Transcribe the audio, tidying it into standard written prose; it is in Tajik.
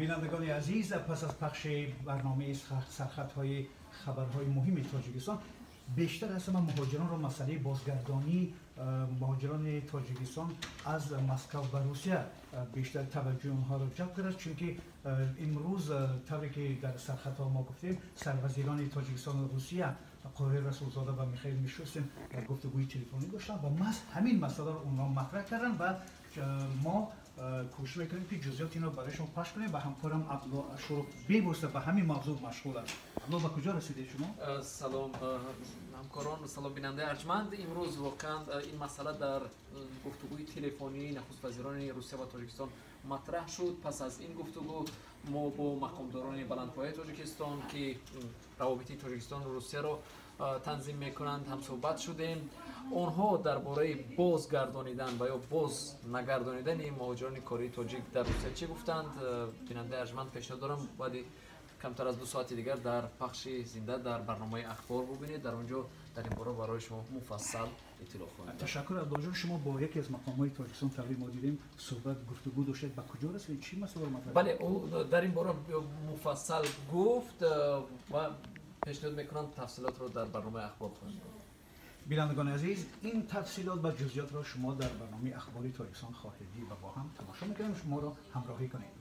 Бинандагони азиз, пас аз пахши барномаи сархатҳои хабарҳои муҳими Тоҷикистон, бештар аз ҳама муҳоҷиронро масъалаи бозгардонии муҳоҷирони Тоҷикистон аз Москав ба Русия бештар таваҷҷӯҳи онҳоро ҷалб кардааст, чунки имрӯз, тавре ки дар сархатҳо мо гуфтем, сарвазирони Тоҷикистону Русия, Қоҳир Расулзода ва Михаил Мишустин, гуфтугӯи телефонӣ доштанд ва маҳз ҳамин масъаларо онҳо матраҳ карданд ва мо кӯшиш мекунем, ки ҷузъиёти инро барои шумо пахш кунем ва ҳамкорам Абдулло Ашуров бевосита ба ҳамин мавзӯъ машғул аст. Абдулло, ба куҷо расидед шумо? Салом, ҳамкорон, салом, бинандаи арҷманд. Имрӯз воқеан ин масъала дар гуфтугӯи телефонии нахуствазирони Русия ва Тоҷикистон матраҳ шуд. Пас аз ин гуфтугӯ мо бо мақомдорони баландпояи Тоҷикистон, ки равобити Тоҷикистону Русияро танзим мекунанд, ҳамсӯҳбат шудем. Онҳо дар бораи бозгардонидан ва ё боз нагардонидани муҳоҷирони кории тоҷик дар Русия чӣ гуфтанд, бинандаи арҷманд, пешниҳод дорам, баъди камтар аз 2 соати дигар дар пахши зинда дар барномаи «Ахбор» бубинед. Дар он ҷо дар ин бора барои шумо муфассал иттилоъ хоҳем. Ташаккур, Абдуллоҷон. Шумо бо яке аз мақомҳои Тоҷикистон, тавре мо дидем, суҳбат, гуфтугӯ доштед. Ба куҷо расидед, чӣ масъаларо матраҳ? Бале, ӯ дар ин бора муфассал гуфт ва пешниҳод мекунам, тафсилотро дар барномаи «Ахбор» хоҳем дод. Бинандагони азиз, ин тафсилот ва ҷузъиётро шумо дар барномаи «Ахбори Тоҷикистон» хоҳед дид ва бо ҳам тамошо мекунем. Шуморо ҳамроҳӣ кунед.